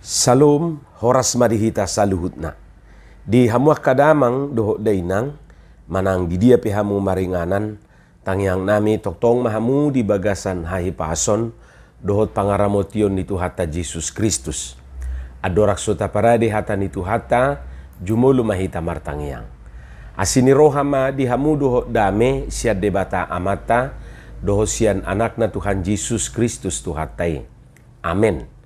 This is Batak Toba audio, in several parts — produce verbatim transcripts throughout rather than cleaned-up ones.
Salom, horas ma di hita saluhutna. Di hamu angka damang dohot dainang, manang di dia pe hamu maringanan, tangiang nami tongtong ma hamu di bagasan hahipason dohot pangaramotion ni Tuhanta Jesus Kristus. Andorang so taparade hata ni Tuhanta, jumolo ma hita martangiang. Asi ni roha ma di hamu dohot dame sian Debata Amanta, dohot sian Anakna Tuhan Jesus Kristus Tuhanta i. Amen.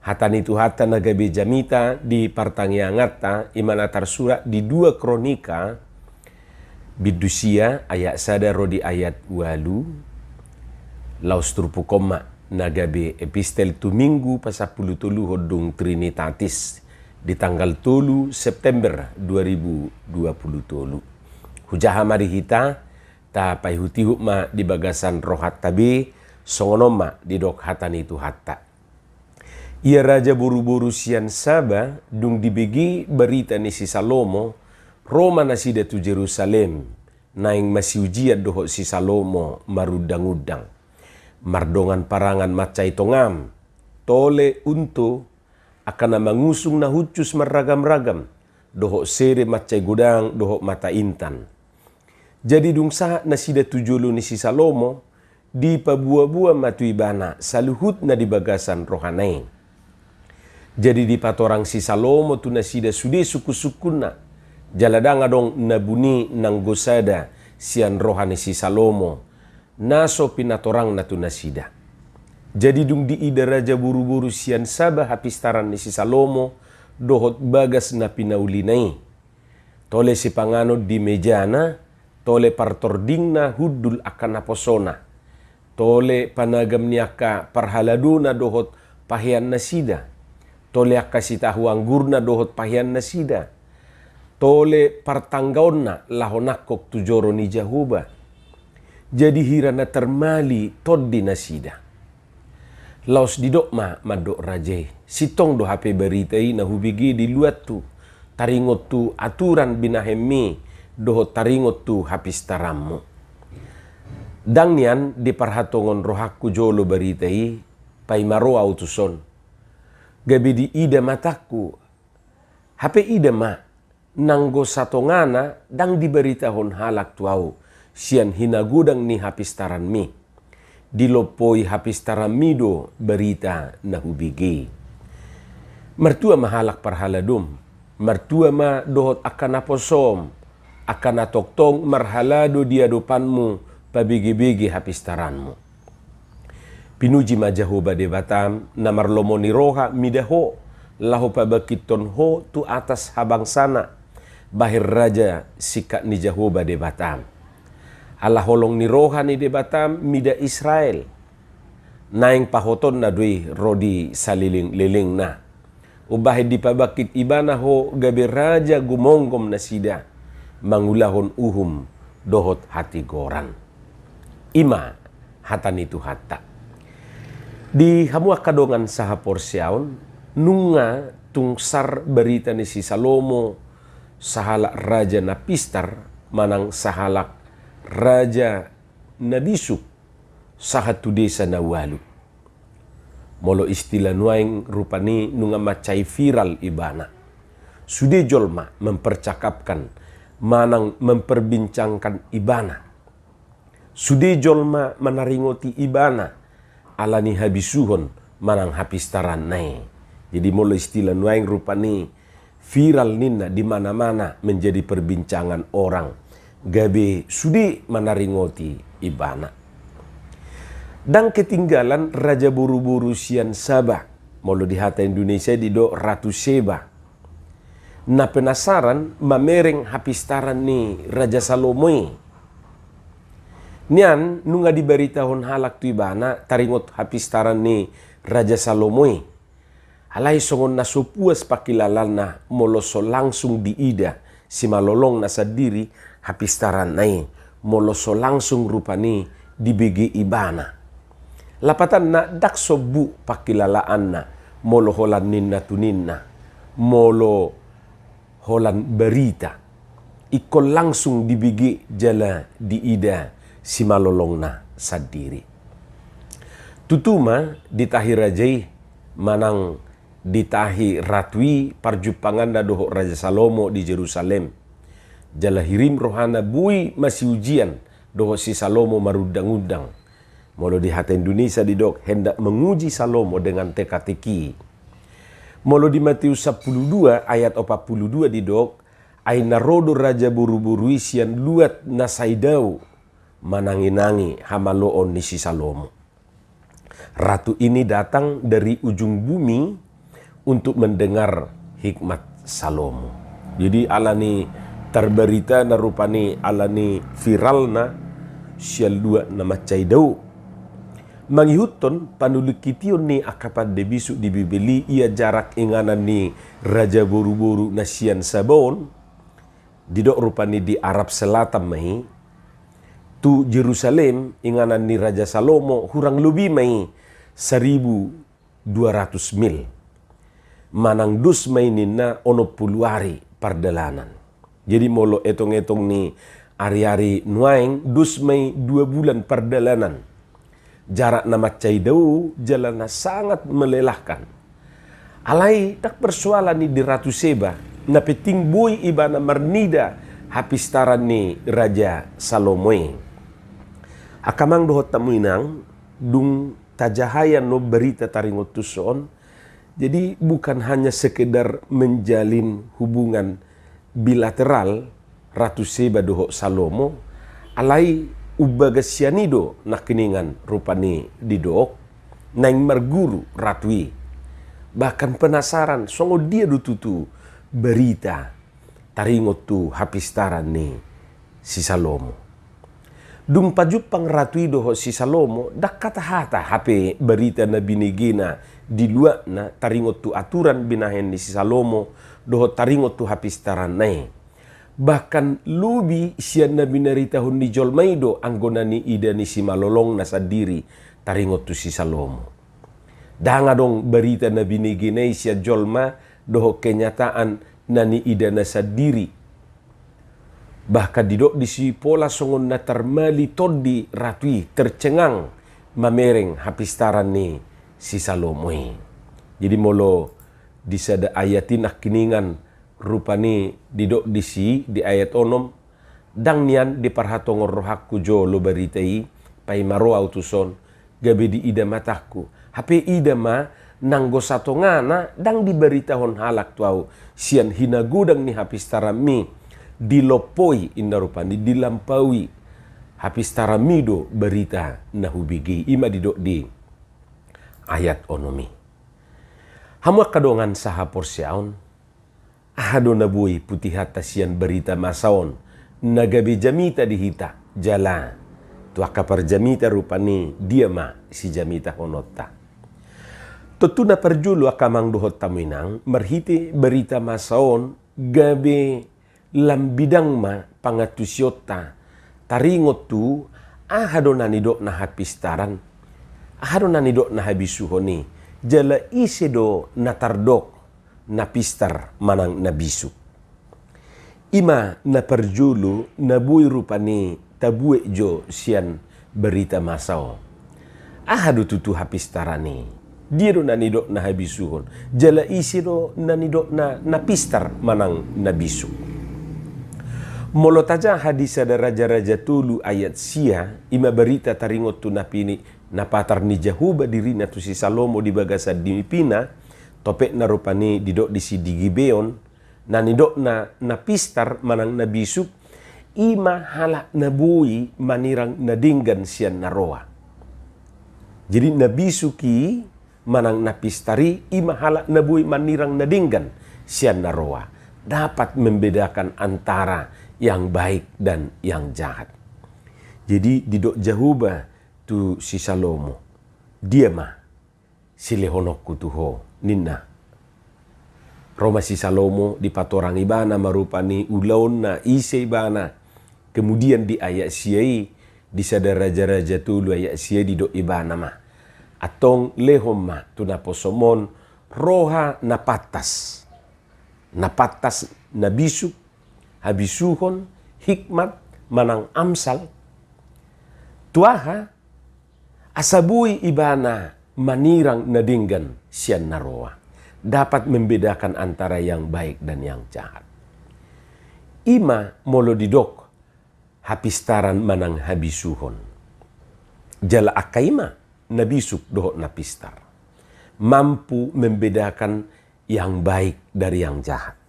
Hata ni Tuhanta na gabe jamita di partangianganta, i ma na tarsurat di dua Kronika, bindu sia, ayat sada ro di ayat ualu. Laos turpuk on ma na gabe epistel tu Minggu pasampulu toluhon dung Trinitatis di tanggal tolu September dua ribu dua puluh tolu. Hujaha ma di hita, tapaihutihut ma di bagasan rohanta be, songon on ma didok hata ni Tuhanta. Ia raja boruboru sian Saba, dung dibege barita ni si Salomo, ro ma nasida tu Jerusalem, naeng masiujian dohot si Salomo marundangundang. Mardongan parangan mansai tongam, tole, unto, angka na mangusung na hushus marragamragam, dohot sere mansai godang dohot mata intan. Jadi dung sahat nasida tu jolo ni si Salomo, dipaboaboa ma tu ibana saluhut na di bagasan rohana i. Jadi dipatorang si Salomo tu nasida sude sungkunsungkunna, jala ndang adong na buni nanggo sada sian roha ni si Salomo, na so pinatorangna tu nasida. Jadi dung diida raja boruboru sian Saba hapistaran ni si Salomo dohot bagas na pinaulina i, tole sipanganon di mejana, tole partordingna hundul angka naposona, tole panagam ni angka parhaladona dohot pahean nasida, tole angka sitahu anggurna dohot pahean nasida, tole partanggaonna laho nangkok tu joro ni Jahowa. Jadi hira na tarmali tondi nasida. Laos didok ma mandok raja i, sintong do hape barita i na hubege di luathu, taringot tu aturan binahenmi dohot taringot tu hapistaranmu. Ndang nian diparhatongon rohangku jolo barita i, paima ro ahu tuson. Gabe diida matangku, hape ida ma, nanggo satongana ndang dibaritahon halak tu ahu sian hinagodang ni hapistaranmi. Dilompoi hapistaranmi do barita na hubege i. Martua ma halak parhaladom, martua ma dohot angka naposom, angka na tongtong marhalado di adopanmu pabegebege hapistaranmu. Pinuji ma Jahowa Debatam, na marlomo ni roha mida ho, laho pabangkithon ho tu atas habangsana, bahen raja singkat ni Jahowa Debatam. Ala holong ni roha ni Debatam mida Israel, naeng pahotonna do i ro di salelenglelengna. Umbahen dipabangkit ibana ho gabe raja gumomgom nasida, mangulahon uhum dohot hatigoran. I ma hata ni Tuhanta. Di hamu angka dongan sahaporseaon, nunga tung sar barita ni si Salomo, sahalak raja na pistar, manang sahalak raja na bisuk, sahat tu desa na ualu. Molo istilah nuaeng rupani nunga mansai viral ibana. Sude jolma mempercakapkan manang memperbincangkan ibana. Sude jolma manaringoti ibana ala ni habisuhon manang hapistaranna i. Jadi molo istilah nuaeng rupani viral ninna di mana-mana, menjadi perbincangan orang, gabe sude manaringoti ibana. Ndang ketinggalan raja boruboru sian Saba, molo di hata Indonesia didok Ratu Seba, na penasaran mamereng hapistaran ni Raja Salomo i. Nian nunga dibaritahon halak tu ibana taringot hapistaran ni Raja Salomo i. Alai songon na so puas pangkilalaanna molo so langsung diida simalolongna sandiri hapistaranna i, molo so langsung rupani dibege ibana. Lapatanna ndang sombu pangkilalaanna molo holan ninna tu ninna, molo holan barita, ingkon langsung dibege jala diida simalolongna sandiri. Tutu ma ditahi raja i manang Ditahi ratu i parjumpanganna dohot Raja Salomo di Jerusalem. Jala hirim rohana boi masiujian dohot si Salomo marundang-undang. Molo di hata Indonesia didok, hendak menguji Salomo dengan teka-teki. Molo di Matius sampulu dua ayat opat pulu dua didok, ai na ro do raja boruboru i sian luat na sai dao manangi-nangi hamaloon ni si Salomo. Ratu ini datang dari ujung bumi untuk mendengar hikmat Salomo. Jadi alani tarbaritana rupani, alani viralna, sian luat na mansai dao. Mangihuthon panulingkition ni angka pande bisuk di Bibel i, ia jarak inganan ni raja boruboru na sian Saba on, didok rupani di Arab Selatan ma i, tu Jerusalem inganan ni Raja Salomo hurang lobi ma i saribu dua ratus mil. Manang dos ma i ninna onom pulu ari pardalanan. Jadi molo etong-etong ni ari-ari nuaeng, dos ma i dua bulan pardalanan. Jarak na mansai dao jala na sangat melelahkan. Alai ndang persoalan i di Ratu Seba, na penting boi ibana marnida hapistaran ni Raja Salomo i. Angka amang dohot hamu inang, dung tajaha i annon barita taringot tuson, jadi bukan hanya sekedar menjalin hubungan bilateral Ratu Seba dohot Salomo, alai umbagas sian i do nangkiningan rupani didok, naeng marguru ratu i. Bahkan penasaran songon dia do tutu barita taringot tu hapistaran ni si Salomo. Dung pajumpang ratu i dohot si Salomo, ndang hata-hata hape barita na binegena di luatna taringot tu aturan binahen ni si Salomo dohot taringot tu hapistaranna i. Bahkan lobi sian na binaritahon ni jolma i do anggo na niida ni simalolongna sandiri taringot tu si Salomo. Ndang adong barita na binegena i sian jolma dohot kenyataan na niidana sandiri. Bahkan didok disi pola songon na tarmali tondi ratu i, tercengang mamereng hapistaran ni si Salomo i. Jadi molo di sada ayat i nangkiningan rupani didok disi di ayat onom, ndang nian diparhatongon rohangku jolo barita i, paima ro ahu tuson, gabe diida matangku. Hape ida ma, nanggo satongana ndang dibaritahon halak tu ahu sian hinagodang ni hapistaranmi, dilompoi, inna rupani dilampaui hapistaranmi do barita na hubege i. I ma didok di ayat onom i. Hamu angka dongan sahaporseaon, aha do na boi putihanta sian barita masa on na gabe jamita di hita, jala tu angka parjamita rupani dia ma sijamitahononta? Tontu na parjolo angka amang dohot hamu inang, marhite barita masa on gabe lam bidang ma pangantusionta taringot tu aha do na nidokna hapistaran, aha do na nidokna habisuhon i, jala ise do na tardok na pistar manang na bisuk. I ma na parjolo na boi rupani tabuek jo sian barita masa on. Aha do tutu hapistaran i? Dia do na nidokna habisuhon, jala ise do na nidokna na pistar manang na bisuk? Molo tajaha di sada Raja-raja tolu ayat sia, i ma barita taringot tu na pini, na patar ni Jahowa dirina tu si Salomo di bagasan nipina, topetna rupani didok disi di Gibeon, na nidokna na pistar manang na bisuk, i ma halak na boi manirang na denggan sian na roa. Jadi na bisuk i manang na pistar i, i ma halak na boi manirang na denggan sian na roa, dapat membedakan antara yang baik dan yang jahat. Jadi didok Jahowa tu si Salomo, dia ma silehononku tu ho, ninna. Ro ma si Salomo, dipatorang ibana ma rupani ulaonna, ise ibana. Kemudian di ayat sia i, di sada Raja-raja tolu ayat sia i didok ibana ma, antong lehon ma tu naposom on roha na pantas. Na pantas na bisuk, habisuhon, hikmat, manang amsal. Tu aha? Asa boi ibana manirang na denggan sian na roa. dapat membedakan antara yang baik dan yang jahat. I ma molo didok hapistaran manang habisuhon. Jala angka i ma na bisuk dohot na pistar. Mampu membedakan yang baik dari yang jahat.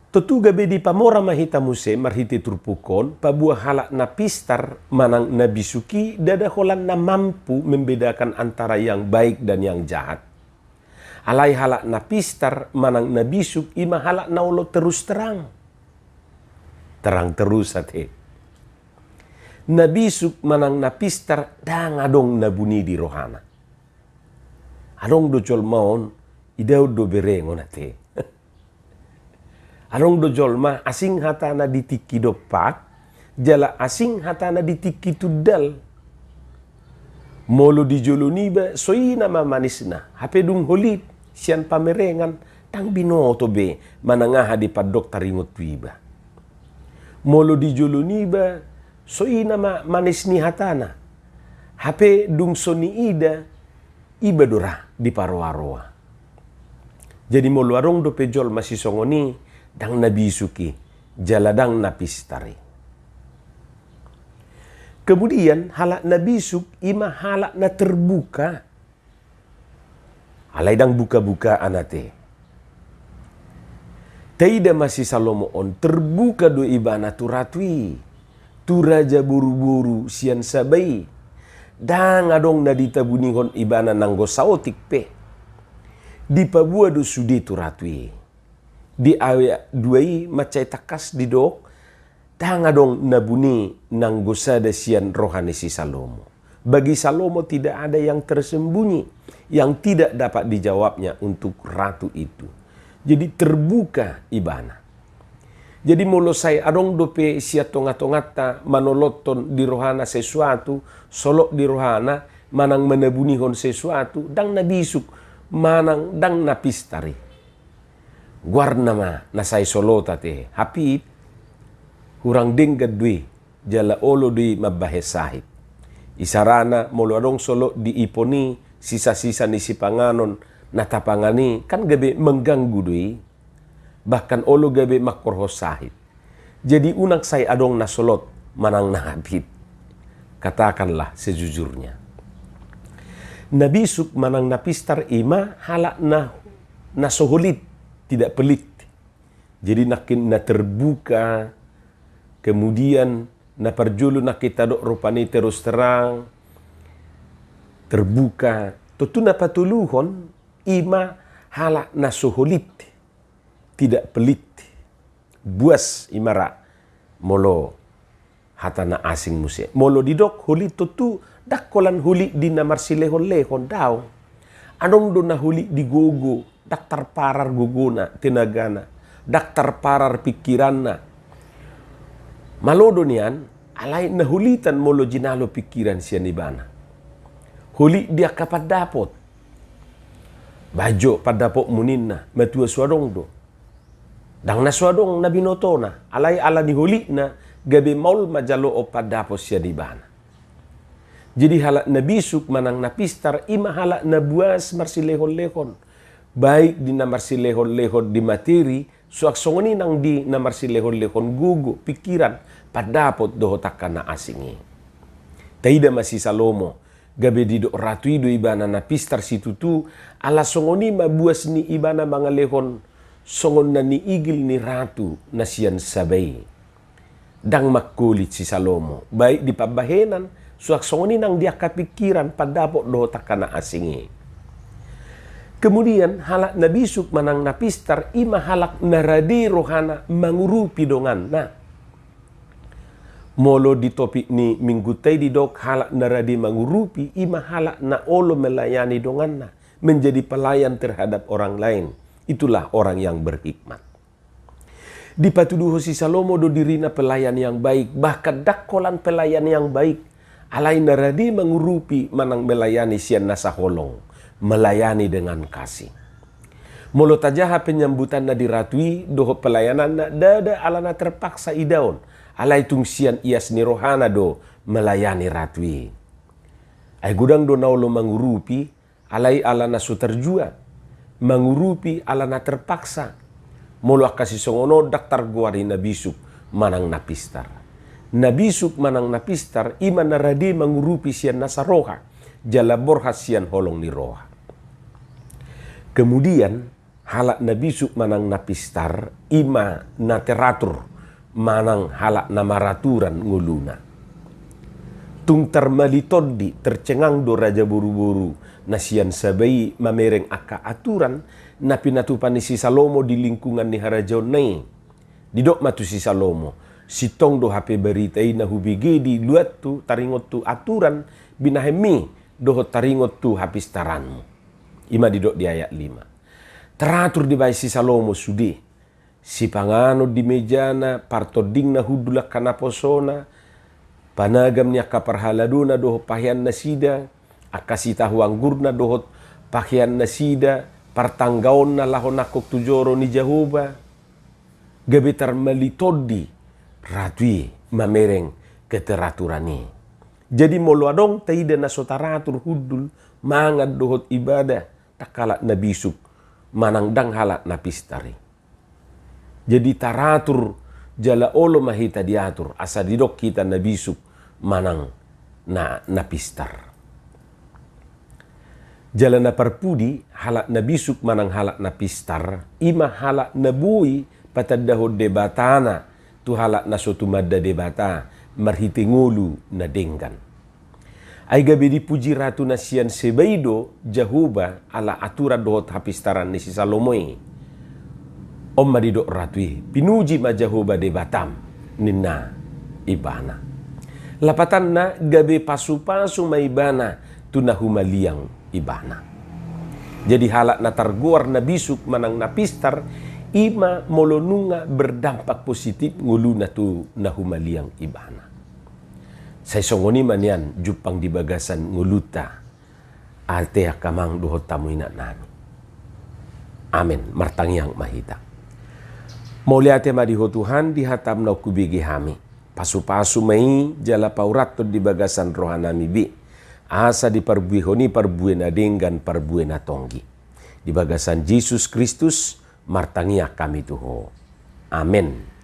Tontu gabe dipamora ma hita muse marhite turpuk on, paboa halak na pistar manang na bisuk i ndada holan na mampu membedakan antara yang baik dan yang jahat. Alai halak na pistar manang na bisuk i ma halak na olo terus terang. Terang terus ate. Na bisuk manang na pistar ndang adong na buni di rohana. Adong do jolma on, idaon do berengon ate. Adong do jolma asing hatana di tingki dompak, jala asing hatana di tingki tundal. Molo di jolo niba so i nama manisna, hape dung holit sian pamerengan, ndang binoto be manang aha dipandok taringot tu iba. Molo di jolo niba so i nama manis ni hatana, hape dung so niida, iba do ra diparoaroa. Jadi molo adong dope jolma sisongon i, ndang na bisuk i, jala ndang na pistar i. Kemudian halak na bisuk i ma halak na terbuka. Alai ndang buka-bukaan ate. Taida ma si Salomo on, terbuka do ibana tu ratu i, tu raja boruboru sian Saba i. Ndang adong na ditabunihon ibana nanggo saotik pe. Dipaboa do sude tu ratu i. Di ayat dua i mansai tangkas didok, ndang adong na buni nanggo sada sian roha ni si Salomo. Bagi Salomo tidak ada yang tersembunyi, yang tidak dapat dijawabnya untuk ratu itu. Jadi terbuka ibana. Jadi molo sai adong dope sian tongatonganta manolothon di rohana sesuatu, solot di rohana, manang manabunihon sesuatu, ndang na bisuk, manang ndang na pistar i. Goarna ma na sai solot ate, hapit, hurang denggan do i, jala olo do i mambahen sahit. Isarana molo adong solot di ipon i, sisa-sisa ni sipanganon na tapangan i, kan gabe mengganggu do i, bahkan olo gabe mangkorhon sahit. Jadi unang sai adong na solot manang na hapit. Katakanlah sejujurnya. Na bisuk manang na pistar i ma halak na, na so holit, tidak pelit. Jadi nangkin na terbuka, kemudian na parjolo nangkin tadok rupani terus terang, terbuka. Tontu na patoluhon i ma halak na so holit, tidak pelit. Buas i ma ra molo hata na asing muse. Molo didok holit tontu ndang holan holit di na marsilehon-lehon, daong. Adong do na holit di gogo, ndang tarparar gogona, tenagana, ndang tarparar pingkiranna. Malo do nian, alai na holitan molo jinalo pingkiran sian ibana. Holit di angka pandapot. Baen jo pandapotmu ninna, matua so adong do. Ndang na so adong na binotona, alai ala ni holitna, gabe maol ma jaloon pandapot sian ibana. Jadi halak na bisuk manang na pistar i ma halak na buas marsilehon-lehon. Baik di na marsilehon-lehon di materi, suang songon i nang di na marsilehon-lehon gogo, pingkiran, pandapot dohot angka na asing i. Taida ma si Salomo, gabe didok ratu i do ibana na pistar situtu, ala songon i ma buas ni ibana mangalehon songon na niigil ni ratu na sian Saba i. Ndang mangkolit si Salomo, baik di pambahenan, suang songon i nang di angka pingkiran, pandapot dohot angka na asing i. Kemudian halak na bisuk manang na pistar i ma halak na rade rohana mangurupi donganna. Molo di topik ni minggunta i didok halak na rade mangurupi, i ma halak na olo melayani donganna, menjadi pelayan terhadap orang lain. Itulah orang yang berhikmat. Dipatuduhon si Salomo do dirina pelayan yang baik, bahkan ndang holan pelayan yang baik, alai na rade mangurupi manang melayani sian nasa holong, melayani dengan kasih. Molo tajaha penyambutanna di ratu i dohot pelayananna, ndada ala na terpaksa idaon, alai tung sian ias ni rohana do melayani ratu i. Ai godang do na olo mangurupi, alai ala na so tarjual. mangurupi ala na terpaksa. Molo angka sisongon on ndang targoar i na bisuk manang na pistar. Na bisuk manang na pistar i ma na rade mangurupi sian nasa roha, jala borhat sian holong ni roha. Kemudian, halak na bisuk manang na pistar i ma na teratur, manang halak na maraturan ngoluna. Tung tarmali tondi, tercengang do raja boruboru na sian Saba i mamereng angka aturan na pinatupa ni si Salomo di lingkungan ni harajaonna i. Didok ma tu si Salomo, sintong do hape barita i na hubege di luathu taringot tu aturan binahenmi dohot taringot tu hapistaranmu. I ma didok di ayat lima. Teratur dibahen si Salomo sude. Sipanganon di mejana, partondingna hundul angka naposona, panagam ni angka parhaladona dohot pahean nasida, angka sitahu anggurna dohot pahean nasida, partanggaonna laho nangkok tu joro ni Jahowa. Gabe tarmali tondi ratu i mamereng keteraturan i. Jadi molo adong taida na so taratur hundul mangan dohot ibadah, ndang halak na bisuk manang ndang halak na pistar i. Jadi taratur jala olo ma hita diatur, asa didok hita na bisuk manang na, na pistar. Jala na parpudi, halak na bisuk manang halak na pistar, i ma halak na boi patandahon Debatana tu halak na so tumanda Debata marhite ngolu na denggan. Ai gabe dipuji ratu na sian Saba i do Jahowa ala aturan dohot hapistaran ni si Salomo i. On ma didok ratu i, pinuji ma Jahowa Debatam, ninna ibana. Lapatanna, gabe pasupasu ma ibana tu na humaliang ibana. Jadi halak na targoar na bisuk manang na pistar, i ma molo nunga berdampak positif ngoluna tu na humaliang ibana. Sai songon i ma nian jumpang di bagasan ngolunta, ate angka amang dohot hamu inanami. Amen. Martangiang ma hita. Mauliate ma di Ho Tuhan, di hataM naung hubege hami. Pasupasu ma i jala paurathon di bagasan rohanami be, asa diparbuehon i parbue na denggan, parbue na tonggi. Di bagasan Jesus Kristus martangiang hami tu Ho. Amen.